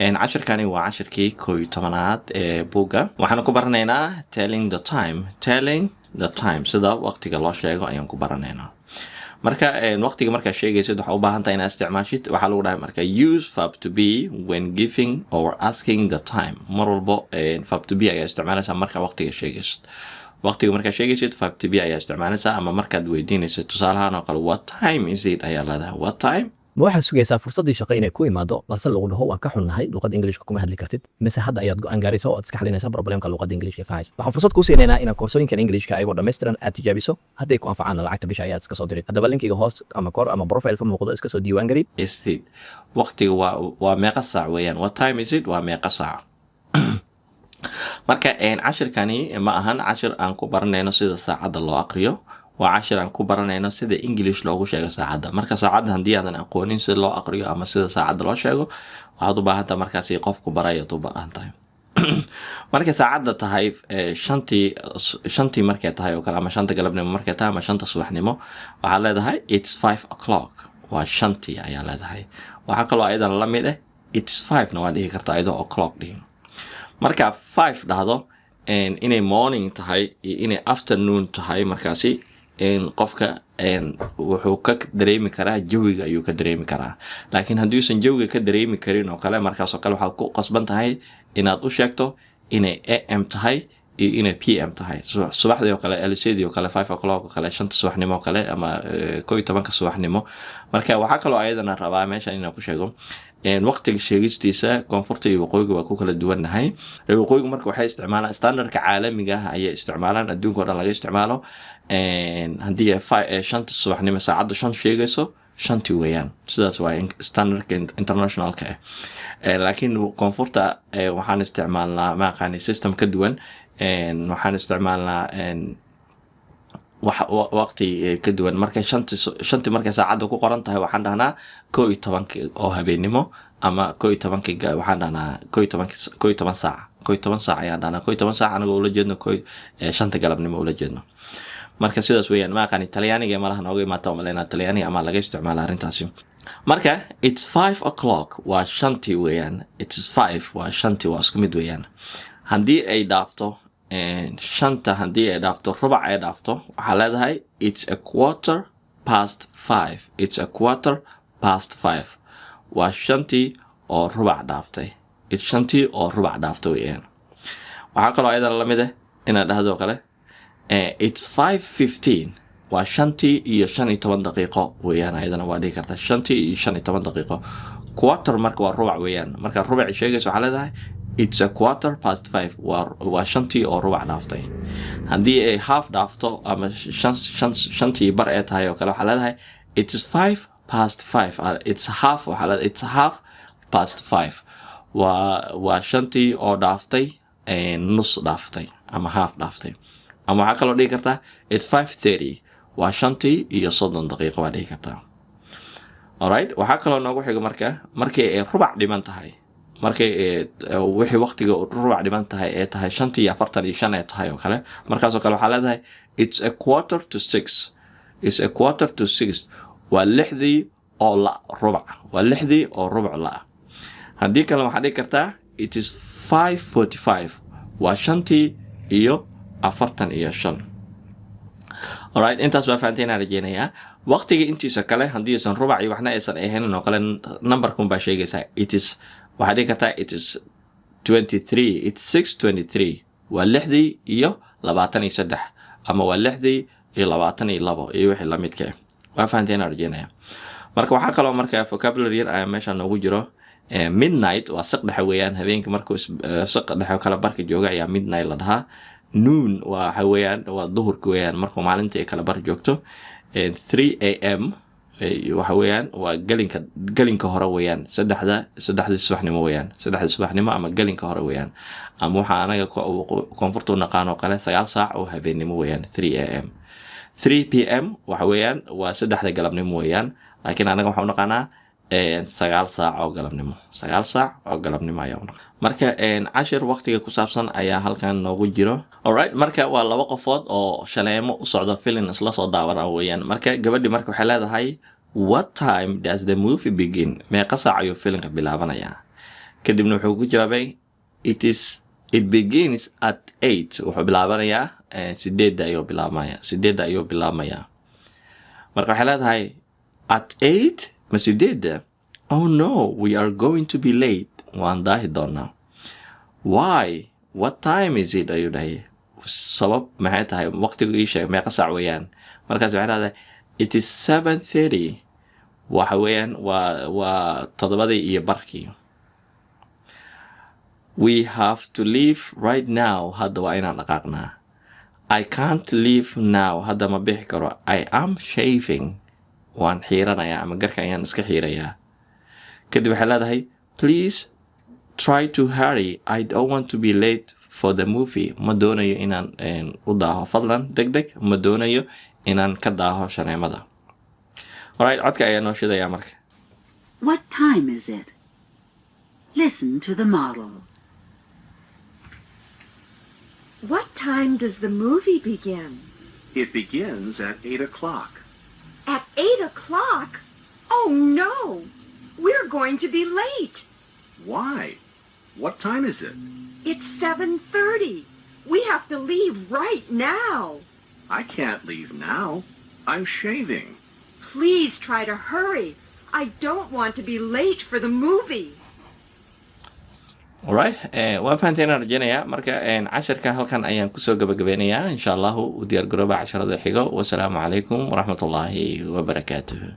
Cashirkani waa cashirkii 11aad ee buugga. Waxaanu ku baranaynaa telling the time. Telling the time, sida waqtiga loo sheego ayaan ku baranaynaa. Marka waqtiga markaa sheegaysid, waxaa u baahan tahay inaad isticmaashid waxaa lagu dhahay marka "Use verb to be when giving or asking the time." Mar walbo verb to be ayaa isticmaalaysaa marka waqtiga sheegaysid. Waqtiga markaa sheegaysid, verb to be ayaa isticmaalaysaa, ama markaad weydiinaysid. Tusaalahaan oo kale, "What time is it?" ayaa leedahay. What time Ma waxaad sugaysaa fursaddii shaqo inay ku imaado, balse lagu dhaho, "Waan ka xunnahay, luqadda Ingiliishka kuma hadli kartid"? Mise hadda ayaad go'aan gaaraysa oo aad iska xalinaysaa problemka luqadda Ingiliishka fahaysa? Waxaan fursad kuu siinaynaa inaad koorsooyinkan Ingiliishka ayagoo dhammaystiran aad tijaabiso. Hadday ku anfacaan, lacagta bisha ayaad iska soo dirid. Haddaba linkiga hoos ama kor ama profile ka muuqdo iska soo diiwaan geli. Is it, waqtiga waa meeqa saac weeyaan. "What time is it?" waa meeqa saac. Marka cashirkani ma ahan cashir aan ku baranayno sida saacadda loo aqriyo, waa cashir aan ku baranayno sida English loogu sheego saacadda. Marka saacadda haddii aadan aqoonin sida loo aqriyo ama sida saacadda loo sheego, waxaad u baahan tahay markaasi qofku barayaad u baahan tahay. Markay saacadda tahay shantii markay tahay oo kale, ama 5ta galabnimo markay tahay, ama 5ta subaxnimo, waxaad leedahay "It's 5 o'clock." Waa 5tii ayaa leedahay. Waxaa kaloo ayadan la mid ah "It's five" na waa dhihi kartaa ayadoo "o'clock" dhihin. Marka "five" dhahdo, inay morning tahay iyo inay afternoon tahay, markaasi qofka wuxuu ka dareemi karaa jawiga ayuu ka dareemi karaa. Laakiin haddiusan jawiga ka dareemi karin oo kale, markaasoo kale waxaad ku qasban tahay inaad u sheegto inay AM tahay iyo inay PM tahay. Subaxdii oo kale, alisadii oo kale, 5 o'clock oo kale, 5ta subaxnimo oo kale, ama 11ka subaxnimo. Marka waxaa kaloo ayadana rabaa meeshan inaan ku sheego, waqtiga sheegistiisa koonfurta iyo waqooyiga waa ku kala duwannahay. Reer waqooyigu marka waxay isticmaalaan standardka caalamiga ah ayay isticmaalaan, adduunka o dhan laga isticmaalo. Haddii 5ta subaxnimo saacadda 5 sheegayso, 5tii weeyaan. Sidaas waa standardka internationalka ah. Laakiin koonfurta waxaan isticmaalnaa, ma aqaani, system ka duwan. Waxaan isticmaalnaa waqti ka duwan. Markay 5tii markay saacadda ku qoran tahay, waxaan dhahnaa 11kii oo habeenimo, ama 11kii, waxaan dhahnaa 11ki, 11 saac. 11 saac ayaan dhahnaa. 11 saac anagoo ula jeedno 5ta galabnimo ula jeedno. Marka sidaas weeyaan. Ma aqaani, Talyaaniga malaha nooga imaata, maleyna Talyaaniga ama laga isticmaala arrintaasi. Marka "It's 5 o'clock" waa 5tii weeyaan. "It's five" waa 5tii, waa isku mid weeyaan. Haddii ay dhaafto 5ta, haddii ay dhaafto rubac ay dhaafto, waxaa leedahay "It's a quarter past five." "It's a quarter past five" waa 5tii oo rubac dhaaftay. It's 5tii oo rubac dhaaftay weeyaan. Waxaa kaloo ayadana lamid ah inaad dhahdo kale "It's 5:15" waa 5tii iyo 15 daqiiqo weeyaan. Ayadana waa dhihi kartaa 5tii iyo 15 daqiiqo. Quarter marka waa rubac weeyaan. Marka rubaci sheegaysa, waxaa leedahay "It's a quarter past five" waa 5tii oo rubac dhaaftay. Haddii ay half dhaafto ama shan 5tii bar ee tahay oo kale, waxaa leedahay "It's five past five." It's half, waxaa leedahay "It's half past five" waa 5tii oo dhaaftay nus dhaaftay ama half dhaaftay. Ama waxaa kaloo dhihi kartaa "It's 5:30" waa 5tii iyo 30 daqiiqo waa dhihi kartaa. Alright, waxaa kaloo noogu xiga marka markii ay rubac dhiman tahay, markay wixii waqtiga rubac dhiman tahay ee tahay 5tii iyo 45 ee tahay oo kale, markaasoo kale waxaa leedahay "It's a quarter to six." "It's a quarter to six" waa 6dii oo la rubac, waa 6dii oo rubac la. Haddii kale waxaa dhihi kartaa "It is 5:45" waa 5tii iyo 45. Alright, intaas waa fahanteen aan rajeynayaa. Waqtiga intiisa kale, haddii aysan rubac iyo waxna aysan ahayn oo kale, numberkun baa sheegaysaa. It is, waxaad dhihi kartaa "It is 23", "It's 6:23" waa 6dii iyo 23, ama waa 6dii iyo 22 iyo wixii lamidka ah. Waa fahanteen aan rajeynaya. Marka waxaa kaloo marka vocabulary yar ayaa meesha noogu jiro. Midnight waa saq dhexe weeyaan. Habeenka markuu saq dhexe kala barka jooga ayaa midnight la dhahaa. Noon waa waxa weeyaan waa duhurka weeyaan, markuu maalinta ay kala bar joogto. 3 a.m. waxa weeyaan waa gelinka hore weeyaan, 3dii subaxnimo weeyaan, 3dii subaxnimo ama gelinka hore weeyaan, ama waxaa anaga koonfurta u naqaan oo kale 9 saac oo habeennimo weeyaan 3 a.m. 3 p.m. waxa weeyaan waa 3da galabnimo weeyaan, laakiin anaga waxaan u naqaanaa 9 saac oo galabnimo. 9 saac oo galabnimo ayaa unaqaan. Marka cashir waqtiga ku saabsan ayaa halkan noogu jiro. Alright, marka waa laba qofood oo shaleemo u socdo, filin isla soo daawana weeyaan. Marka gabadhi marka waxay leedahay, "What time does the movie begin?" Meeqa saac ayuu filinka bilaabanayaa? Kadibna wuxuu ku jawaabay, It begins at 8." Wuxuu bilaabanayaa 8-da ayuu bilaabmaya, 8-da ayuu bilaabmayaa. Marka waxay leedahay, "At 8? Ma 8-da? Oh no, we are going to be late." Waan daahi doonaa. "Why? What time is it?" ayuu dhahay. Sabab maxay tahay? Waqtigu ii sheeg, meeqa saac weeyaan? Markaas waxay leedahay, "It is 7:30." Waxa weeyaan waa 7:30-kii. "We have to leave right now." Hadda waa inaan dhaqaaqnaa. "I can't leave now." Hadda ma bixi karo. "I am shaving." Waan xiiranayaa ama garka ayaan iska xiirayaa. Kadib waxay leedahay, "Please try to hurry. I don't want to be late for the movie." Ma doonayo inaan u daaho. Fadlan deg deg, ma doonayo inaan ka daaho shaneemada. Alright, codka ayaa noo shidayaa marka. What time is it? Listen to the model. What time does the movie begin? It begins at 8 o'clock. At 8 o'clock? Oh no! We're going to be late. Why? What time is it? It's 7:30. We have to leave right now. I can't leave now. I'm shaving. Please try to hurry. I don't want to be late for the movie. Alright, waa fahanteen aan rajeynayaa. Marka casharka halkan ayaan kusoo gabagabeynayaa. Insha Allahu u diyaar garooba casharada xigo. Wasalaamu calaykum waraxmatullaahi wabarakaatuhu.